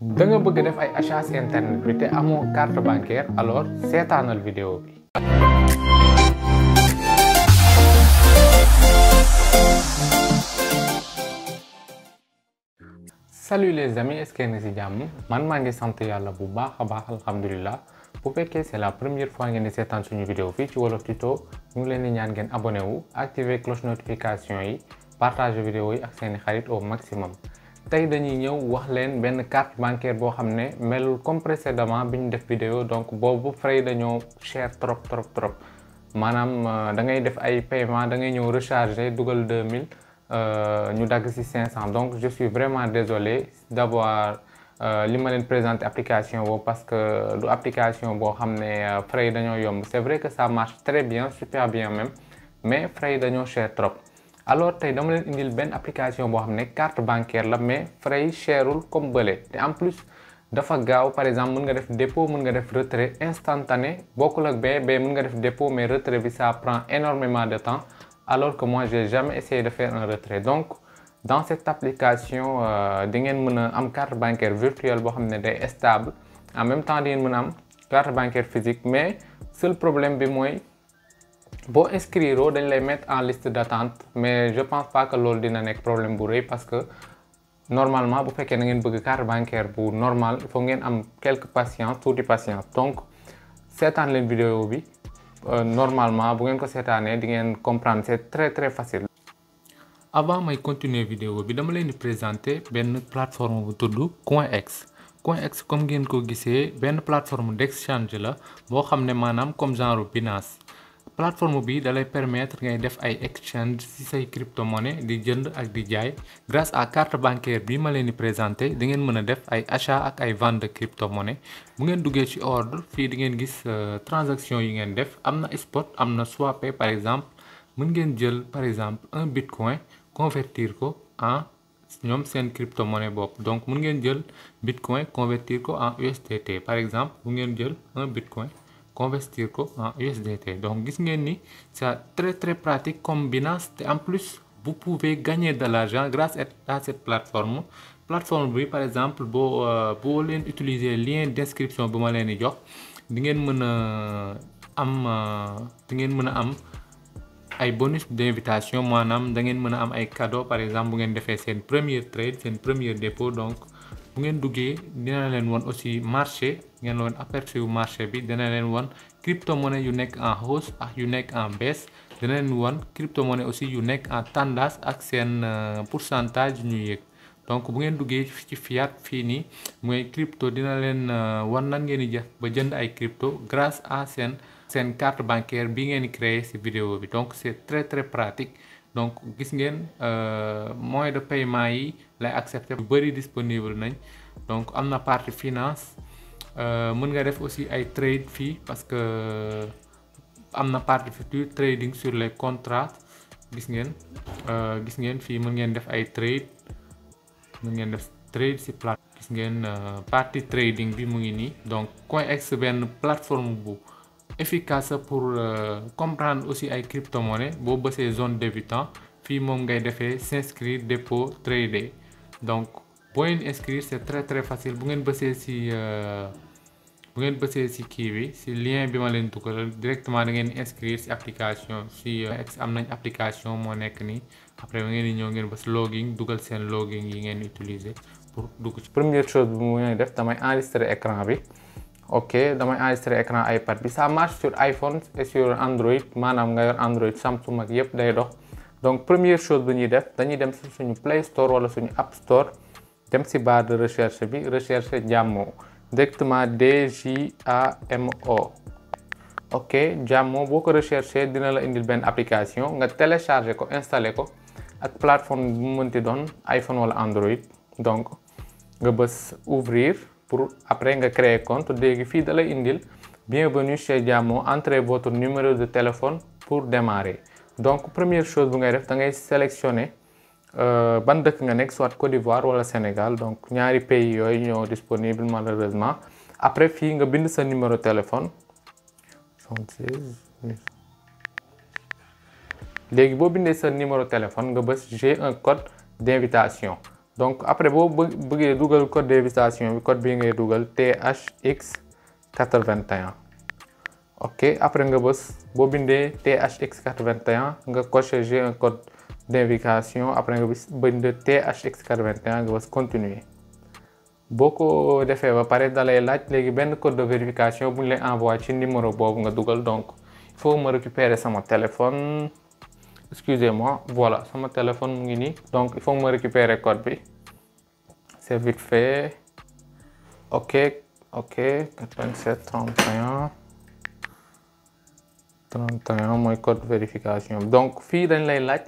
da nga bëgg def ay achats internet bi te amoo carte bancaire alors seetaanal vidéo bi. Salut les amis, est-ce que yéen a ci jàmm man maa ngi sant yàlla bu baax a baax alhamdulilah. bu fekkee c'est la première fois ngeen di seetaan suñu vidéo fii ci Wolof Tuto ñu ngi leen di ñaan ngeen abonné wu activer cloche notification yi partager vidéo yi ak seeni xarit au maximum. tey dañuy ñëw wax leen benn carte bancaire boo xam ne melul comme précédemment bi ñu def vidéo donc boobu frais dañoo cher trop maanaam da ngay def ay paiement da ngay ñëw recharger dugal 2000 ñu dagg ci 500 donc je suis vraiment désolé d'avoir li ma leen présenté application boobu parce que du application boo xam ne frais dañoo yomb c'est vrai que ça marche très bien super bien même mais frais dañoo cher trop. alors tey dama leen indil benn application boo xam ne carte bancaire la mais frais yi cherul comme bële te en plus dafa gaaw par exemple mën nga def dépôt mën nga def retrait instantané bokkul ak bee mën nga def dépôt mais retrait bi ça prend énormément de temps alors que moi j'ai jamais essayé de faire un retrait. Donc dans cette application di ngeen mën a am carte bancaire virtuelle boo xam ne day stable en même temps di ngeen mën a am carte bancaire physique mais seul problème bi mooy boo inscrire dañ lay mettre en liste d'attente mais je pense pas que loolu dina nekk problème bu rëy parce que normalement bu fekkee na ngeen bëgg carte bancaire bu normal il faut ngeen am quelque patience tuuti patience. Donc seetaan leen vidéo bi normalement bu ngeen ko seetaanee di ngeen comprendre c'est très facile. avant may continuer vidéo bi dama leen di présenter benn plateforme bu tudd CoinEx. CoinEx comme ngeen ko gisee benn plateforme d'exchange la boo xam ne maanaam comme genre Binance. plateforme bi dalay permettre ngay def ay exchange ci say crypto-monnaie di jënd ak di jaay grâce à carte bancaire bi ma leen di présenter di ngeen mën a def ay achat ak ay vente de crypto-monnaie. bu ngeen duggee ci ordre fii di ngeen gis transaction yi ngeen def am na spot am na swapé par exemple mën ngeen jël par exemple un bitcoin convertir ko en ñoom seen crypto-monnaie bopp. donc mën ngeen jël bitcoin convertir ko en USDT par exemple bu ngeen jël un bitcoin convertir ko en USDT. donc gis ngeen ni c'est très pratique comme Binance te en plus vous pouvez gagner de l'argent grâce à cette plateforme bi par exemple boo leen utiliser lien d'inscription bu ma leen di jox di ngeen mën a am ay bonus d'invitation maanaam da ngeen mën a am ay cadeau par exemple bu ngeen defee seen premier trade seen premier dépôt. donc bu ngeen duggee dina leen won aussi marché ngeen woon aperçu wu marché bi dina leen won crypto-monnaie yu nekk en hausse ak yu nekk en baisse dina leen won crypto-monnaie aussi yu nekk en tendance ak seen pourcentage yu ñuy yëg. donc bu ngeen duggee ci fiat fii nii mooy crypto dina leen wan nan ngeen di def ba jënd ay crypto grâce à seen carte bancaire bi ngeen di créer ci vidéo bi. donc c'est très pratique. donc gis ngeen moyen de paiement yi lay accepter yu bari disponible nañ. donc am na partie finance mën nga def aussi ay trade fii parce que am na partie future trading sur les contrats gis ngeen fii mën ngeen def ay trade ci plate gis ngeen partie trading bi mu ngi nii. donc CoinEx benn plateforme bu efficace pour comprendre aussi ay crypto-monnaie boo bësee zone débutant fii moom ngay defee s'inscrire dépôt trader. donc boo leen inscrire c'est très facile bu ngeen bësee ci kii bi ci lien bi ma leen dugal directement da ngeen inscrire ci application ci am nañ application moo nekk nii après ba ngeen di ñëw ngeen bës login dugal seen login yi ngeen utiliser pour dugg ci. première chose bi mu def damay enregistrer écran bi. ok damay enregistrer écran iPad bi ça marche sur iPhone et sur Android maanaam nga yor Android Samsung ak yëpp day dox. donc première chose bu ñuy def dañuy dem ci suñu Play Store wala suñu App Store dem ci barre de recherche bi recherche Jammo directement DJAMO. ok Jammo boo ko recherché dina la indil benn application nga télécharger ko installer ko ak plateforme bu mu mënti doon iPhone wala Android. donc nga bës ouvrir. pour après nga créer compte léegi fii da lay indil bienvenue chez Jammo, entrez votre numéro de téléphone pour démarrer. donc première chose bu ngay def da ngay sélectionner ban dëkk nga nekk soit Côte d'Ivoire wala Sénégal. donc ñaari pays yooyu ñoo disponible malheureusement. après fii nga bind sa numéro téléphone léegi boo bindee sa numéro téléphone nga bës j'ai un code d'invitation. donc après boo bëggee dugal code de vérification bi code bii ngay dugal THX81. ok après nga bës boo bindee THX81 nga coché j'ai un code d'invitation après nga bind THX81 nga bës continuer. boo ko defee ba pare dalay laaj léegi benn code de vérification bu ñu lay envoyé ci numéro boobu nga dugal. donc il faut me récupérer sama téléphone, excusez-moi, voilà sama téléphone mu ngi nii. donc il faut me récupérer code bi, c'est vite fait. ok 87 31 mooy code de vérification. donc fii dañ lay laaj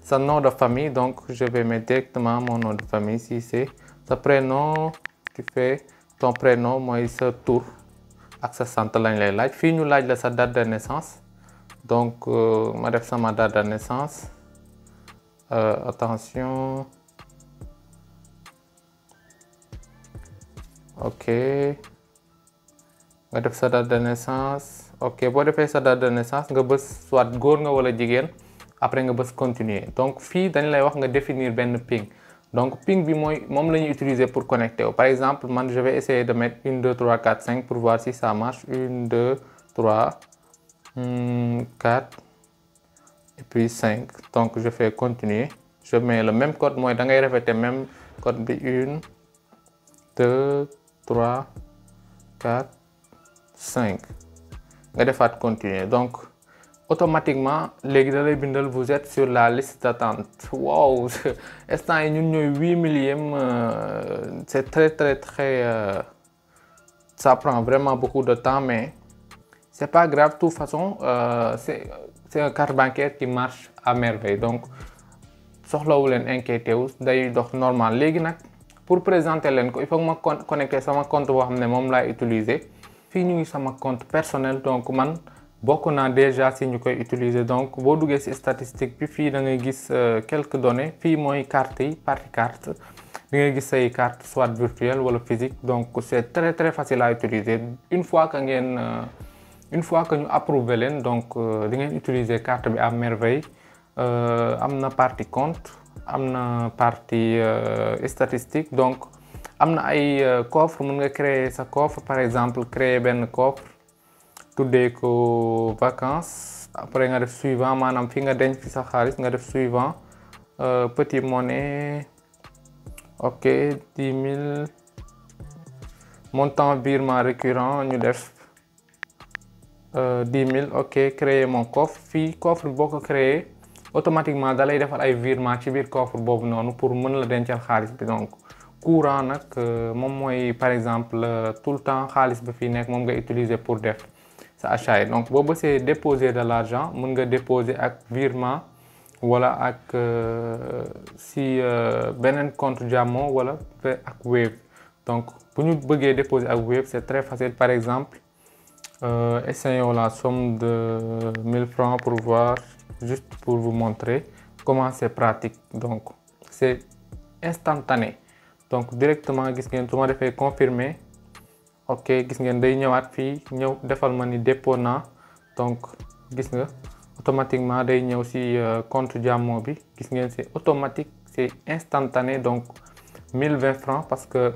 sa nom de famille, donc je vais mettre directement mon nom de famille. si c'est sa prénom, tu fais ton prénom mooy sa tur ak sa sant lañ lay laaj. fii ñu laaj la sa date de naissance, donc ma def sama date de naissance. attention, ok nga def sa date de naissance. ok boo defee sa date de naissance nga bës soit góor nga wala jigéen, après nga bës continuer. donc fii dañ lay wax nga définir benn ping. donc ping bi mooy moom la ñuy utiliser pour connecter wu. par exemple man je vais essayer de mettre 1 2 3 4 5 pour voir si ça marche. 1 2 3 4 et puis 5. donc je fais continuer, je mets le même code, mooy da ngay répéter même code bi 1 2 3 4 5 nga defaat continuer. donc automatiquement léegi da lay bindal vous êtes sur la liste d'attente. wow instant yi ñun ñooy 8 millième. c'est très ça prend vraiment beaucoup de temps, mais c'est pas grave. de toute façon c'est un carte bancaire qui marche à merveille, donc soxlawu leen inquiété wu, day dox normal. léegi nag pour présenter leen ko il faut que ma connecter sama compte boo xam ne moom laay utiliser. fii ñu ngi sama compte personnel, donc man bokk naa déjà si ñu koy utiliser. donc boo duggee si statistique bi fii da ngay gis quelques données. fii mooy carte yi, partie carte, da ngay gis say carte soit virtuelle wala physique. donc c'est très facile à utiliser. une fois que ñu approuvé leen, donc di ngeen utiliser carte bi à merveille. am na partie compte, am na partie statistique, donc am na ay coffre. mën nga créer sa coffre, par exemple créer benn coffre tuddee ko vacances. après nga def suivant, maanaam fi nga denc fi sa xaalis nga def suivant. petit monnaie, ok 10 000. montant virement récurrent ñu def 10 000. ok créer mon coffre. fii coffre boo ko créer automatiquement da lay defal ay virement ci biir coffre boobu noonu pour mën la dencal xaalis bi. donc courant nag moom mooy par exemple tout le temps xaalis ba fii nekk moom nga utiliser pour def sa achat yi. donc boo bësee déposer de l'argent, mën nga déposer ak virement wala ak si beneen compte Jamo wala ak Wave. donc bu ñu bëggee déposer ak Wave c'est très facile. par exemple essayons la somme de 1000 francs pour voir, juste pour vous montrer comment c'est pratique. donc c'est instantané. donc directement gis ngeen su ma defee confirmer, ok gis ngeen day ñëwaat fii ñëw defal ma ni dépôt naa. donc gis nga automatiquement day ñëw si compte Jamo bi. gis ngeen c'est automatique, c'est instantané. donc 1020 francs parce que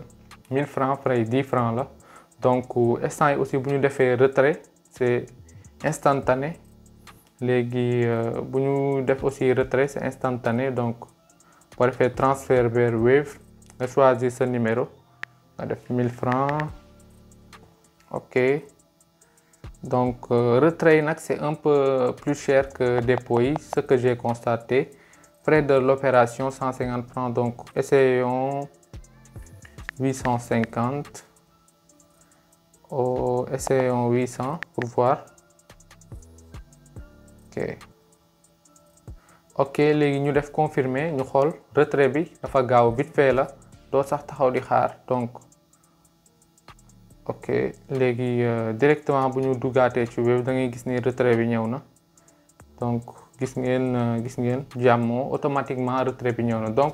1000 francs frais 10 francs la. donc instant yi aussi bu ñu defee retrait c'est instantané. léegi bu ñu def aussi retrait c'est instantané. donc boo defee transfert vers Wave nga choisir sa numéro nga def 1000 francs. ok donc retrait nag c'est un peu plus cher que dépôt yi, ce que j'ai constaté. frais de l'opération 150 francs. donc essayons 850. essayons 800 pour voir. ok léegi ñu def confirmer, ñu xool retrait bi dafa gaaw, vite fait la, doo sax taxaw di xaar. donc ok léegi directement bu ñu duggaatee ci Wave da ngay gis ni retrait bi ñëw na. donc gis ngeen Jamo automatiquement retrait bi ñëw na. donc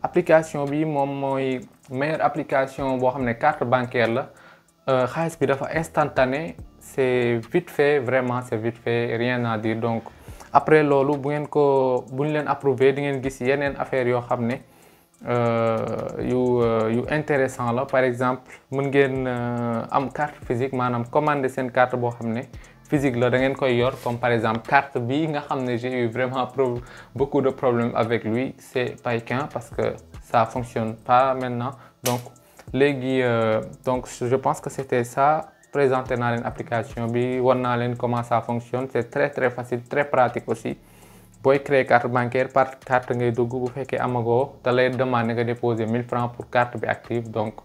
application bi moom mooy meilleure application boo xam ne carte bancaire la. xaalis bi dafa instantané, c'est vite fait, vraiment c'est vite fait, rien à dire. donc après loolu bu ñu leen approuvé di ngeen gis yeneen affaire yoo xam ne yu intéressant la. Par exemple mën ngeen am carte physique maanaam commander seen carte boo xam ne physique la da ngeen koy yor, comme par exemple carte bi nga xam ne j'ai eu vraiment beaucoup de problèmes avec lui, c'est Paikin, parce que ça fonctionne pas maintenant. Donc léegi donc je pense que c'était ça. Présenter naa leen application bi, wan naa leen comment ça fonctionne. C'est très facile, très pratique aussi. Booy créer carte bancaire par carte ngay dugg, bu fekkee amagoo da lay demander nga déposer 1000 francs pour carte bi active. Donc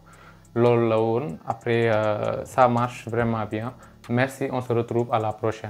loolu la woon. Après ça marche vraiment bien. Merci, on se retrouve à la prochaine.